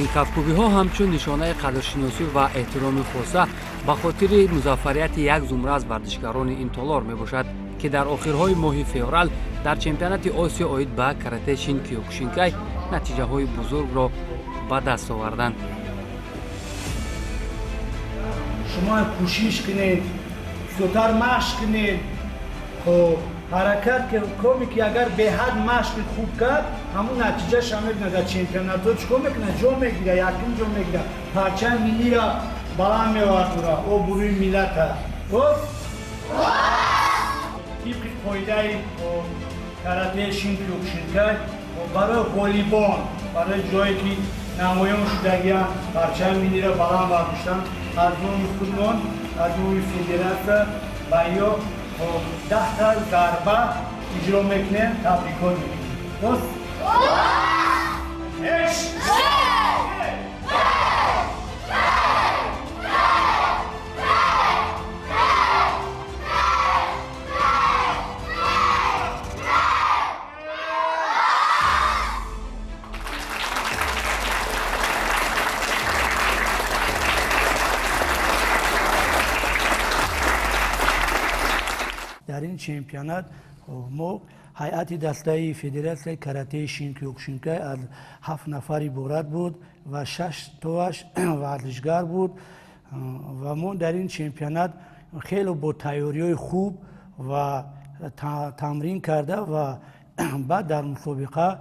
Ин кафкӯбиҳо ҳамчун нишонаи қадршиносӣ ва эҳтироми хоса ба хотири музаффарияти як зумра аз варзишгарони ин толор мебошад, ки дар охирҳои моҳи феврал дар чемпионати Осиё оид ба карате шин киёкушинкай натиҷаҳои бузургро ба даст оварданд. Шумо кӯшиш кунед, зудтар машқ кунед, хоб ҳаракат коме ки агар беҳад машқи хуб кард, ҳамун натиҷаша мебинад. Дар чемпионатҳо чӣ кор мекунад? Ҷо мегирад, якум ҷо мегирад, парчами миллиро баланд мевардорад, обрӯи миллата. Тибқи қоидаи каратеи шин киёкушинкай, барои ғолибон, барои ҷое ки намоён шудагианд, парчами миллиро баланд бардоштанд, аз номи худмон, аз номи федератсия ба ё 10та зарба иҷро мекунем, табрикот мекунем. Рост? Дар ин чемпионат мо ҳайати дастаи федератсияи каратеи шин киёкушинкай аз 7 нафар иборат буд ва 6 тоаш варзишгар буд ва мо дар ин чемпионат хеле бо тайёриҳои хуб ва тамрин карда ва баъд дар мусобиқа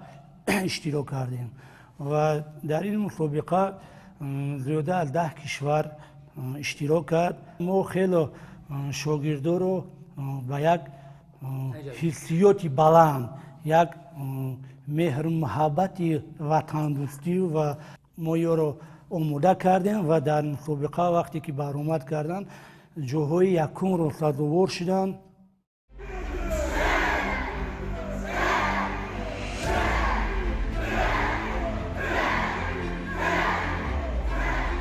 иштирок кардем ва дар ин мусобиқа зиёда аз 10 кишвар иштирок кард. Мо хеле шогирдоро ба як ҳиссиёти баланд, як меҳру муҳаббати ватандӯстӣ ва мо ёро омода кардем ва дар мусобиқа вақте ки баромад карданд, ҷоҳои якумро сазовор шуданд.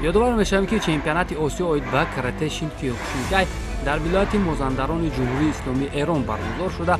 Ёдовар мешавем, ки чемпионати Осиё оид ба карате шин киёкушинкай дар вилояти Мозандарони Ҷумҳурии Исломии Эрон баргузор шуда,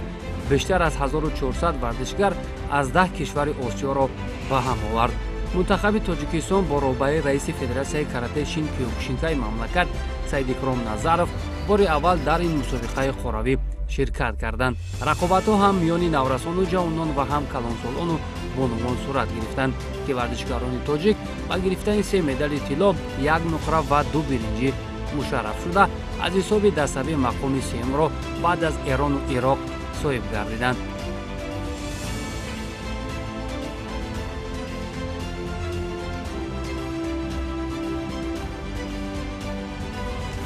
бештар аз 1400 варзишгар аз 10 кишвари Осиёро ба ҳам овард. Мунтахаби Тоҷикистон бо роҳбарии раиси федератсияи карате шин киёкушинкаи мамлакат Саидикром Назаров бори аввал дар ин мусобиқаи хоравӣ ширкат карданд. Рақобатҳо ҳам миёни наврасону ҷавонон ва ҳам калонсолону бонувон сурат гирифтанд, ки варзишгарони тоҷик ба гирифтани 3 медали тилло, 1 нуқра ва 2 биринҷӣ мушарраф шуда, аз ҳисоби даставӣ мақоми сеюмро баъд аз Эрону Ироқ соҳиб гардиданд.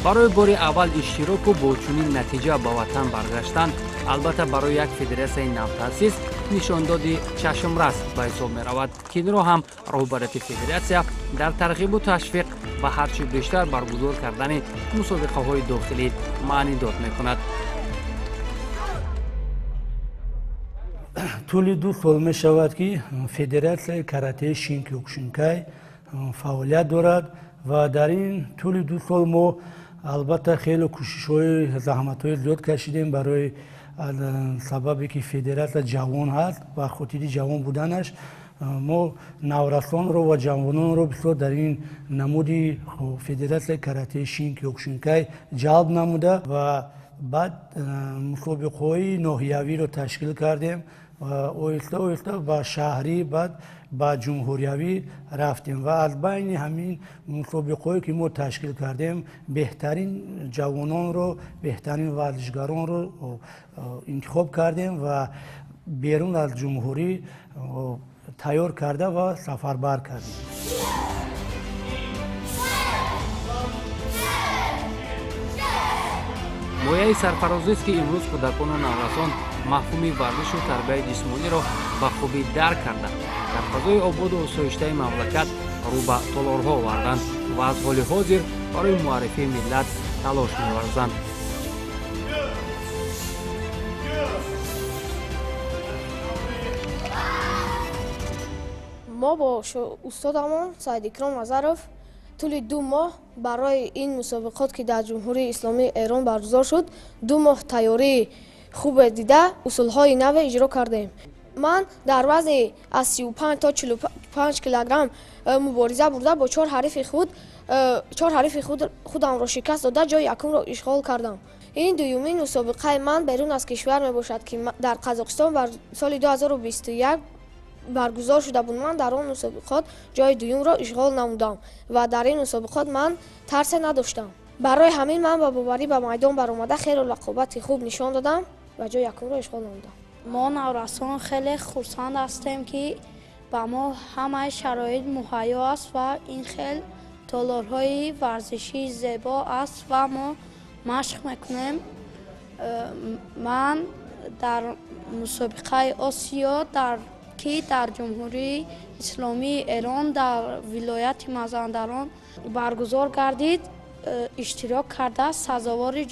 Барои бори аввал иштироку бо чунин натиҷа ба ватан баргаштан албатта барои як федератсияи навтаъсис нишондоди чашмрас ба ҳисоб меравад, ки инро ҳам роҳбарияти федератсия дар тарғибу ташвиқ ва ҳарчи бештар баргузор кардани мусобиқаҳои дохилӣ маънидод мекунад. Тӯли 2 сол мешавад, ки федератсияи каратеи шин киёкушинкай фаъолият дорад ва дар ин тӯли 2 сол мо албатта хеле кӯшишҳои заҳматҳои зиёд кашидем, барои сабабе ки федератсия ҷавон ҳаст ва хотири ҷавон буданаш мо наврасонро ва ҷавононро бисёр дар ин намуди федератсияи каратеи шин киёкушинкай ҷалб намуда ва баъд мусобиқаҳои ноҳиявиро ташкил кардем ва оҳиста оҳиста ба шаҳрӣ, баъд ба ҷумҳуриявӣ рафтем ва аз байни ҳамин мусобиқаҳое ки мо ташкил кардем, беҳтарин ҷавононро, беҳтарин варзишгаронро интихоб кардем ва берун аз ҷумҳурӣ тайёр карда ва сафарбар кардем. Мояи сарфарозист, ки имрӯз кӯдакону наврасон мафҳуми варзишу тарбияи ҷисмониро ба хубӣ дарк карда, дар фазои ободу осоиштаи мамлакат рӯ ба толорҳо оварданд ва аз ҳоли ҳозир барои муаррифии миллат талош меварзанд. Мо бо устодамон Саидикром Назаров тӯли 2 моҳ барои ин мусобиқот, ки дар Ҷумҳурии Исломии Эрон баргузор шуд, 2 моҳ тайёрии хубе дида, усулҳои наве иҷро кардем. Ман дар вазни аз 35 то 45 килограмм мубориза бурда, бо чор ҳарифи худамро шикаст дода, ҷои якумро ишғол кардам. Ин дуюмин мусобиқаи ман берун аз кишвар мебошад, ки дар Қазоқистон бар соли 2021 баргузор шуда буд. Ман дар он мусобиқот ҷои дуюмро ишғол намудам ва дар ин мусобиқот ман тарсе надоштам. Барои ҳамин ман ба боварӣ ба майдон баромада, хело рақобати хуб нишон додам ва ҷои якумро ишғол намудам. Мо наврасон хеле хурсанд ҳастем, ки ба мо ҳамаи шароит муҳайё аст ва ин хел толорҳои варзишӣ зебо аст ва мо машқ мекунем. Ман дар мусобиқаи Осиё, ки дар Ҷумҳурии Исломии Эрон дар вилояти Мазандарон баргузор гардид, иштирок карда, сазовори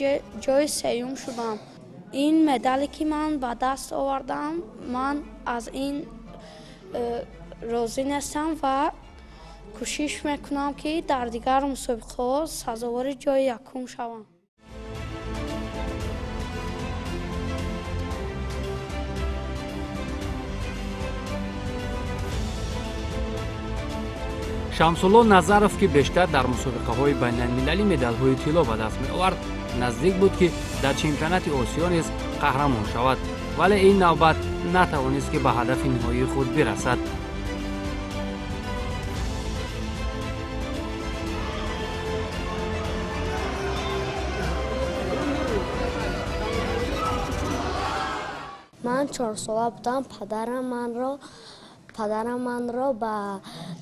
ҷои сеюм шудам. Ин медале, ки ман ба даст овардам, ман аз ин розӣ нестам ва кӯшиш мекунам, ки дар дигар мусобиқаҳо сазовори ҷои якум шавам. Шамсулло Назаров, ки бештар дар мусобиқаҳои байналмилалӣ медалҳои тилло ба даст меовард, наздик буд, ки дар чемпионати Осиё низ қаҳрамон шавад, вале ин навбат натавонист, ки ба ҳадафи ниҳоии худ бирасад. Ман 4сола будам, падарам манро ба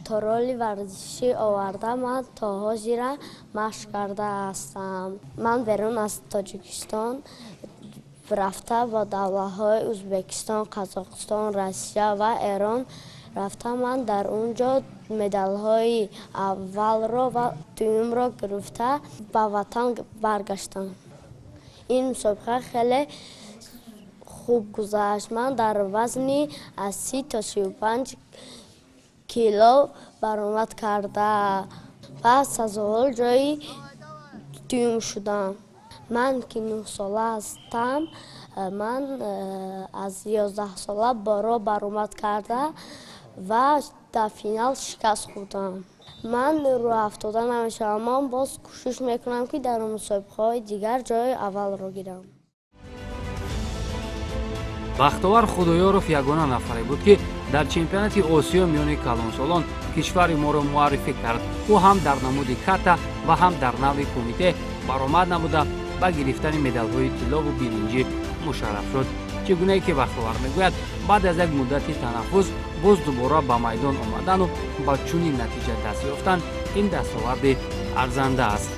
тороли варзишӣ оварда, ман то ҳозира машқ карда ҳастам. Ман берун аз Тоҷикистон рафта, ба давлатҳои Ӯзбекистон, Қазоқистон, Россия ва Эрон рафта, ман дар он ҷо медалҳои аввалро ва дуюмро гирифта, ба ватан баргаштам. Ин мусобиқа хеле хуб гузашт. Ман дар вазни аз 30 то 35 кило баромад карда ва сазовор ҷои дуюм шудам. Ман ки 9сола ҳастам, ман аз 11сола боро баромад карда ва дар финал шикаст хӯрдам. Ман рӯҳафтода намешавам, ман боз кӯшиш мекунам, ки дар мусобиқаҳои дигар ҷои аввалро гирам. Бахтовар Худоёров ягона нафаре буд, ки дар чемпионати Осиё миёни калонсолон кишвари моро муаррифӣ кард. Ӯ ҳам дар намуди ката ва ҳам дар навъи кумите баромад намуда, ба гирифтани медалҳои тиллову биринҷӣ мушарраф шуд. Чӣ гунае ки Бахтовар мегӯяд, баъд аз як муддати танаффус боз дубора ба майдон омадану ба чунин натиҷа даст ёфтан ин дастоварди арзанда аст.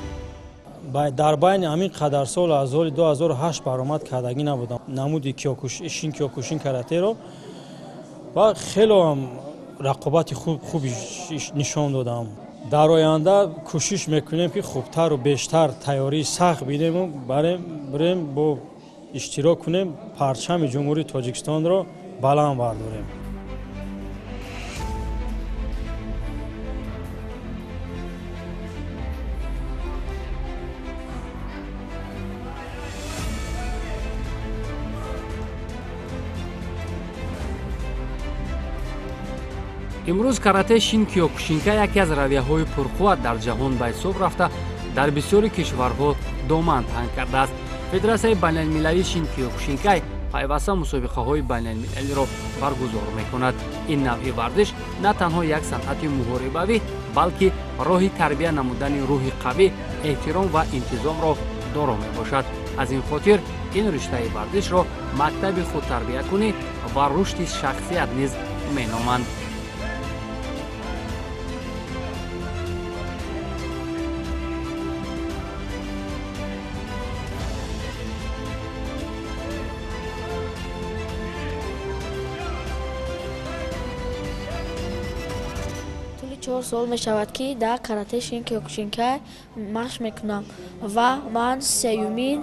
Дар байни ҳамин қадар сол аз соли 2008 баромад кардагӣ набудам намуди шин киёкушин каратеро ва хело ҳам рақобати хуб нишон додам. Дар оянда кӯшиш мекунем, ки хубтару бештар тайёрии сахт бинему барем бо иштирок кунем, парчами Ҷумҳурии Тоҷикистонро баланд бардорем. Имрӯз карате шин киёкушинкай яке аз равияҳои пурқувват дар ҷаҳон ба ҳисоб рафта, дар бисёри кишварҳо доман паҳн кардааст. Федератсияи байналмилалии шин киёкушинкай пайваста мусобиқаҳои байналмилалиро баргузор мекунад. Ин навъи варзиш на танҳо як санъати муҳорибавӣ, балки роҳи тарбия намудани рӯҳи қавӣ, эҳтиром ва интизомро доро мебошад. Аз ин хотир ин риштаи варзишро мактаби худтарбиякунӣ ва рушди шахсият низ меноманд. 4 сол мешавад, ки дар карате шинкиёкушинкай машқ мекунам ва ман сеюмин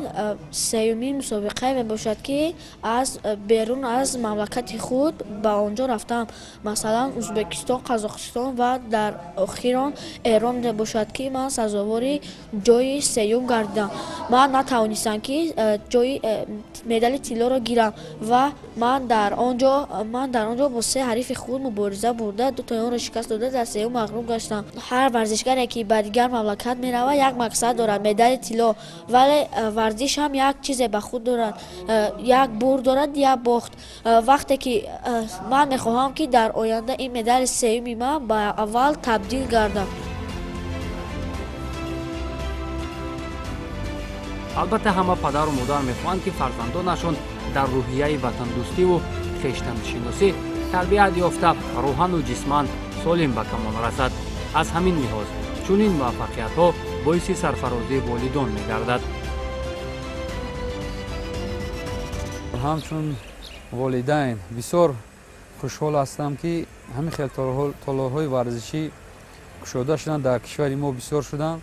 мусобиқае мебошад, ки аз берун аз мамлакати худ ба он ҷо рафтам. Масалан, Узбекистон, Қазоқистон ва дар охирон Эрон мебошад, ки ман сазовори ҷои сеюм гардидам. Ман натавонистам, ки ҷои медали тиллоро гирам ва ман дар он ҷо бо 3 ҳарифи худ мубориза бурда, 2 тои онро шикаст дода, дар сеюм мағлуб гаштам. Ҳар варзишгаре, ки ба дигар мамлакат меравад, як мақсад дорад – медали тилло. Вале варзиш ҳам як чизе ба худ дорад, як бурд дорад, як бохт. Вақте ки ман мехоҳам, ки дар оянда ин медали сеюми ман ба аввал табдил гардад. Албатта, ҳама падару модар мехоҳанд, ки фарзандонашон дар рӯҳияи ватандӯстиву хештаншиносӣ тарбият ёфта, рӯҳану ҷисман солим ба камол расад. Аз ҳамин лиҳоз чунин муваффақиятҳо боиси сарфарозии волидон мегардад. Ҳамчун волидайн бисёр хушҳол ҳастам, ки ҳамин хел толорҳои варзишӣ кушода шуданд, дар кишвари мо бисёр шуданд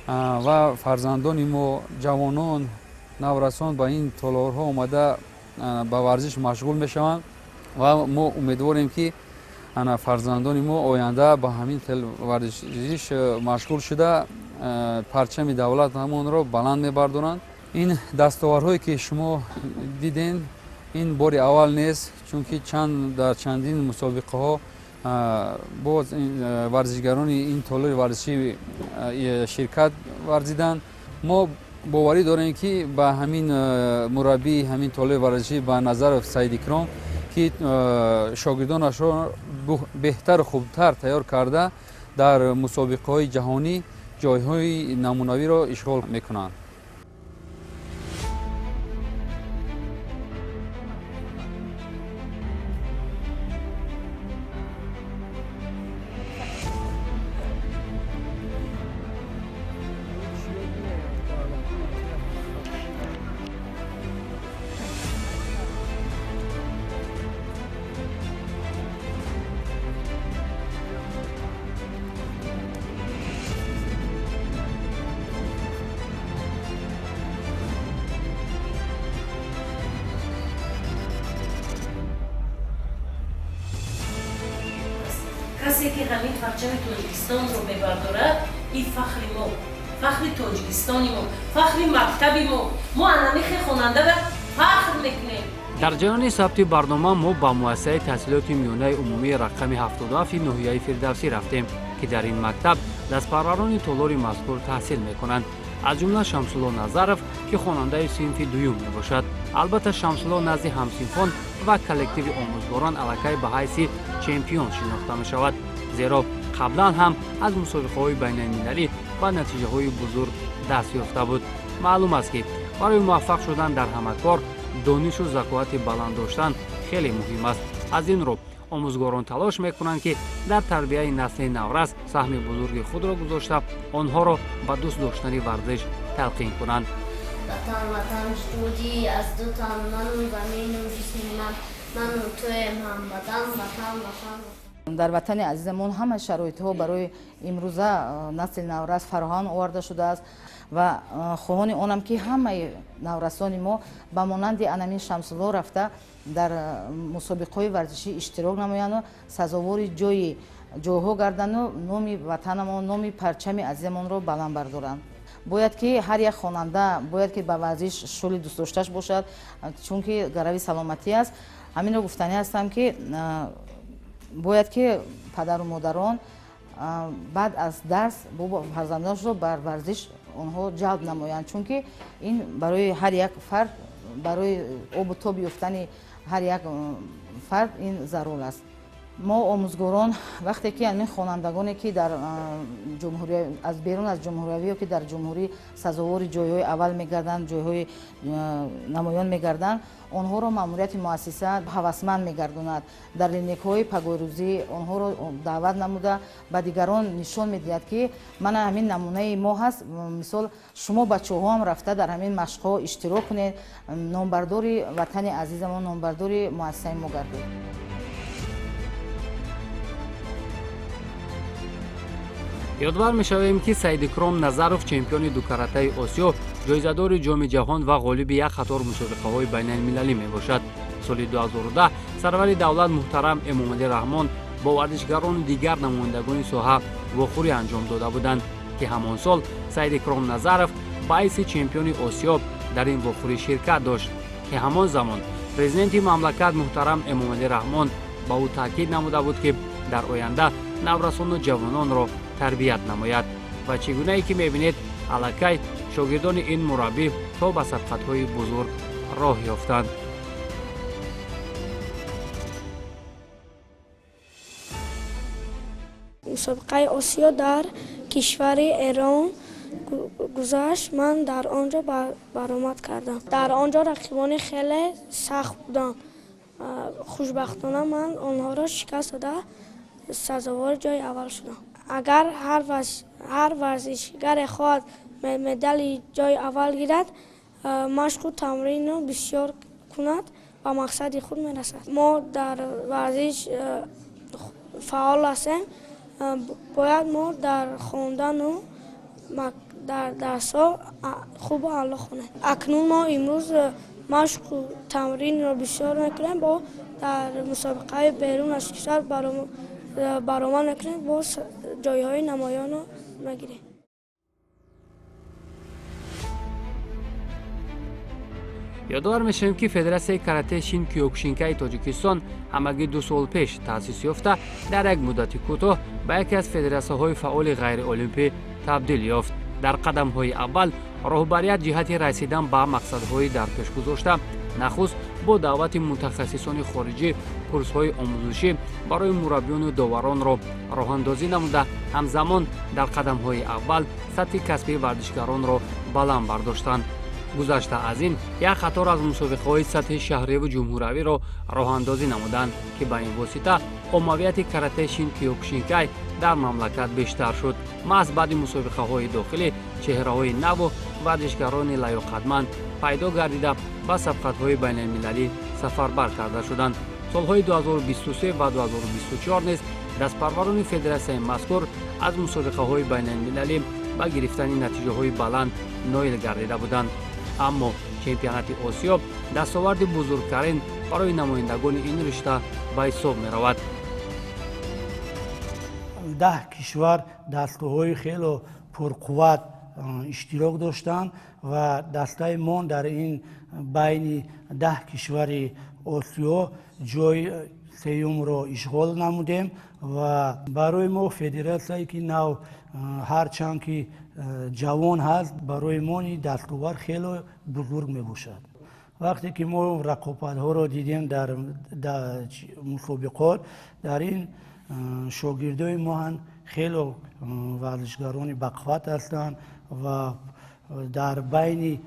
ва фарзандони мо, ҷавонон, наврасон ба ин толорҳо омада ба варзиш машғул мешаванд ва мо умедворем, ки фарзандони мо оянда ба ҳамин хел варзиш машғул шуда, парчами давлат ҳамонро баланд мебардоранд. Ин дастовардҳое, ки шумо дидем, ин бори аввал нест, чунки дар чандин мусобиқаҳо боз варзишгарони ин толори варзишӣ ширкат варзиданд. Мо боварӣ дорем, ки ба ҳамин мураббии ҳамин толори варзишӣ, ба Назаров Саидикром, ки шогирдонашро беҳтару хубтар тайёр карда, дар мусобиқаҳои ҷаҳонӣ ҷойҳои намунавиро ишғол мекунанд. Касе ки ҳамин парчами Тоҷикистонро мебардорад, ин фахри мо, фахри Тоҷикистони мо, фахри мактаби мо. Мо анамихе хонандара фахр мекунем. Дар ҷараёни сабти барнома мо ба муассисаи таҳсилоти миёнаи умумии рақами 77 ноҳияи Фирдавсӣ рафтем, ки дар ин мактаб дастпарварони толори мазкур таҳсил мекунанд, аз ҷумла Шамсулло Назаров, ки хонандаи синфи дуюм мебошад. Албатта, Шамсулло назди ҳамсинфон ва коллективи омӯзгорон аллакай ба ҳайси чемпион шинохта мешавад, зеро қаблан ҳам аз мусобиқаҳои байналмилалӣ ва натиҷаҳои бузург даст ёфта буд. Маълум аст, ки барои муваффақ шудан дар ҳама кор донишу закоати баланд доштан хеле муҳим аст. Аз ин рӯ омӯзгорон талош мекунанд, ки дар тарбияи насли наврас саҳми бузурги худро гузошта, онҳоро ба дӯст доштани варзиш талқин кунанд. Ватан, ватан ҷудӣ аз ду тан, ману замину ҷисми ман, ману туем ҳамватан, ватан, ватан. Дар ватани азизамон ҳама шароитҳо барои имрӯза насли наврас фароҳам оварда шудааст ва хоҳони онам, ки ҳамаи наврасони мо ба монанди анамин Шамсулло рафта дар мусобиқаҳои варзишӣ иштирок намоянду сазовори ҷойҳо гарданду номи ватанамон, номи парчами азизамонро баланд бардоранд. Бояд ки ҳар як хонанда бояд ки ба варзиш шуғли дӯстдошташ бошад, чунки гарави саломатӣ аст. Ҳаминро гуфтанӣ ҳастам, ки бояд ки падару модарон баъд аз дарс фарзандонашро бар варзиш онҳо ҷалб намоянд, чунки ин барои ҳар як фард, барои обу тоб ёфтани ҳар як фард ин зарур аст. Мо омӯзгорон вақте ки ҳамин хонандагоне, ки дар ҷумҳурӣ аз берун аз ҷумҳуриявӣ ё ки дар ҷумҳурӣ сазовори ҷойҳои аввал мегарданд, ҷойҳои намоён мегарданд, онҳоро маъмурияти муассиса ҳавасманд мегардонад. Дар линейкаҳои пагоҳрӯзӣ онҳоро даъват намуда ба дигарон нишон медиҳад, ки мана ҳамин намунаи мо ҳаст. Мисол, шумо бачаҳоам рафта дар ҳамин машқҳо иштирок кунед, номбардори ватани азизамон, номбардори муассисаи мо гардед. Ёдовар мешавем, ки Саидикром Назаров чемпиони дукаратаи Осиё, ҷоизадори Ҷоми ҷаҳон ва ғолиби як қатор мусобиқаҳои байналмилалӣ мебошад. Соли 2010 сарвари давлат муҳтарам Эмомалӣ Раҳмон бо варзишгарону дигар намояндагони соҳа вохӯрӣ анҷом дода буданд, ки ҳамон сол Саидикром Назаров ба ҳайси чемпиони Осиё дар ин вохӯрӣ ширкат дошт, ки ҳамон замон президенти мамлакат муҳтарам Эмомалӣ Раҳмон ба ӯ таъкид намуда буд, ки дар оянда наврасону ҷавононро тарбият намояд. Ва чӣ гунае ки мебинед, аллакай шогирдони ин мураббӣ то ба сабқатҳои бузург роҳ ёфтанд. Мусобиқаи Осиё дар кишвари Эрон гузашт. Ман дар он ҷо баромад кардам. Дар он ҷо рақибони хеле сахт буданд. Хушбахтона ман онҳоро шикаст дода сазовори ҷои аввал шудам. Агар ҳар варзишгаре хоҳад медали ҷои аввал гирад, машқу тамринро бисёр кунад, ба мақсади худ мерасад. Мо дар варзиш фаъол ҳастем, бояд мо дар хондану дар дарсҳо хубу аъло хонем. Акнун мо имрӯз машқу тамринро бисёр мекунем, бо дар мусобиқаи берун аз кишвар баромад мекунем, бо ҷойҳои намоёнро мегирем. Ёдовар мешавем, ки Федератсияи каратэ шин киёкушинкаи Тоҷикистон ҳамагӣ 2 сол пеш таъсис ёфта, дар як муддати кӯтоҳ ба яке аз федератсияҳои фаъоли ғайриолимпӣ табдил ёфт. Дар қадамҳои аввал роҳбарият ҷиҳати расидан ба мақсадҳои дар пеш гузошта нахуст бо даъвати мутахассисони хориҷӣ курсҳои омӯзишӣ барои мураббиёну доваронро роҳандозӣ намуда, ҳамзамон дар қадамҳои аввал сатҳи касбии варзишгаронро баланд бардоштанд. Гузашта аз ин як қатор аз мусобиқаҳои сатҳи шаҳриву ҷумҳуравиро роҳандозӣ намуданд, ки ба ин восита оммавияти каратэ шин киёкушинкай дар мамлакат бештар шуд. Маҳз баъди мусобиқаҳои дохилӣ чеҳраҳои наву варзишгарони лаёқатманд пайдо гардида ба сабқатҳои байналмилалӣ сафарбар карда шуданд. Солҳои 2023 ва 2024 низ дастпарварони федератсияи мазкур аз мусобиқаҳои байналмилалӣ ба гирифтани натиҷаҳои баланд ноил гардида буданд. Аммо чемпионати Осиё дастоварди бузургтарин барои намояндагони ин ришта ба ҳисоб меравад. 10 кишвар дастгоҳҳои хело пурқувват иштирок доштанд ва дастаи мо дар ин байни 10 кишвари Осиё ҷои сеюмро ишғол намудем. Ва барои мо федератсияе ки нав ҳарчанд ки ҷавон ҳаст, барои мо ин дастовард хело бузург мебошад. Вақте ки мо рақобатҳоро дидем дар мусобиқот, дар ин шогирдои мо ҳам хело варзишгарони бақувват ҳастанд ва дар байни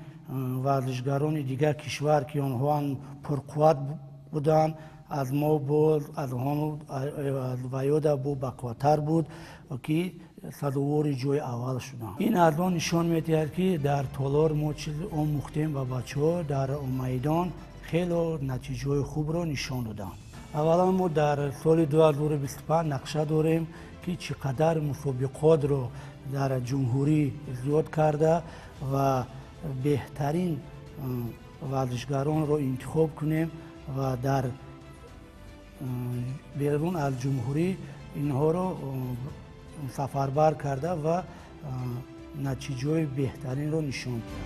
варзишгарони дигар кишвар ки онҳо ҳам пурқувват буданд, аз мо боз аз ваёда бо бақувваттар буд, ки сазовори ҷои аввал шуданд. Ин аз он нишон медиҳад, ки дар толор мо чиз омӯхтем ва бачаҳо дар майдон хело натиҷаҳои хубро нишон доданд. Аввалан мо дар соли 2025 нақша дорем, ки чӣ қадар мусобиқотро дар ҷумҳурӣ зиёд карда ва беҳтарин варзишгаронро интихоб кунем ва дар берун аз ҷумҳурӣ инҳоро сафарбар карда ва натиҷаҳои беҳтаринро нишон диҳем.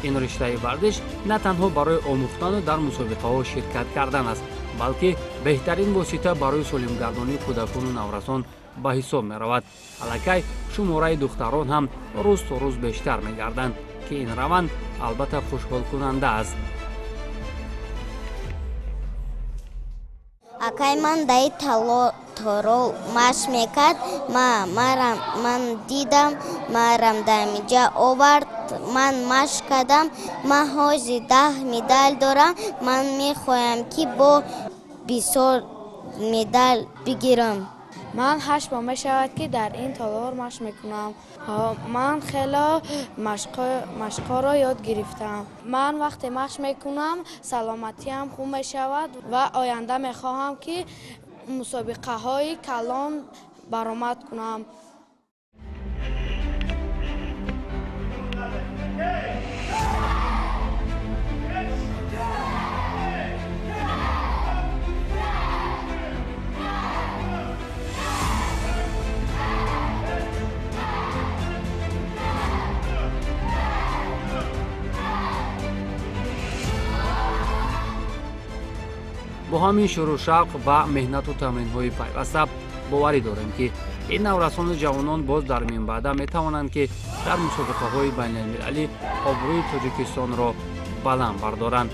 Ин риштаи варзиш на танҳо барои омӯхтану дар мусобиқаҳо ширкат кардан аст, балки беҳтарин восита барои солимгардонии кӯдакону наврасон ба ҳисоб меравад. Аллакай шумораи духтарон ҳам рӯз то рӯз бештар мегарданд, ки ин раванд албатта хушҳолкунанда аст. Акай ман даи торол машқ мекард, ман дидам, марам дамиҷа овард, ман машқ кардам, ман ҳозир 10 медал дорам, ман мехоҳам ки бо бисёр медал бигирам. Ман 8 моҳ мешавад, ки дар ин толор машқ мекунам. Ман хело машқҳоро ёд гирифтам. Ман вақте машқ мекунам, саломатиам хуб мешавад ва оянда мехоҳам, ки мусобиқаҳои калон Баромад кунам. Бо ҳамин шуру шавқ ва меҳнату тамринҳои пайваста боварӣ дорем, ки ин наврасону ҷавонон боз дар минбаъда метавонанд, ки дар мусобиқаҳои байналмилалӣ обрӯи Тоҷикистонро баланд бардоранд.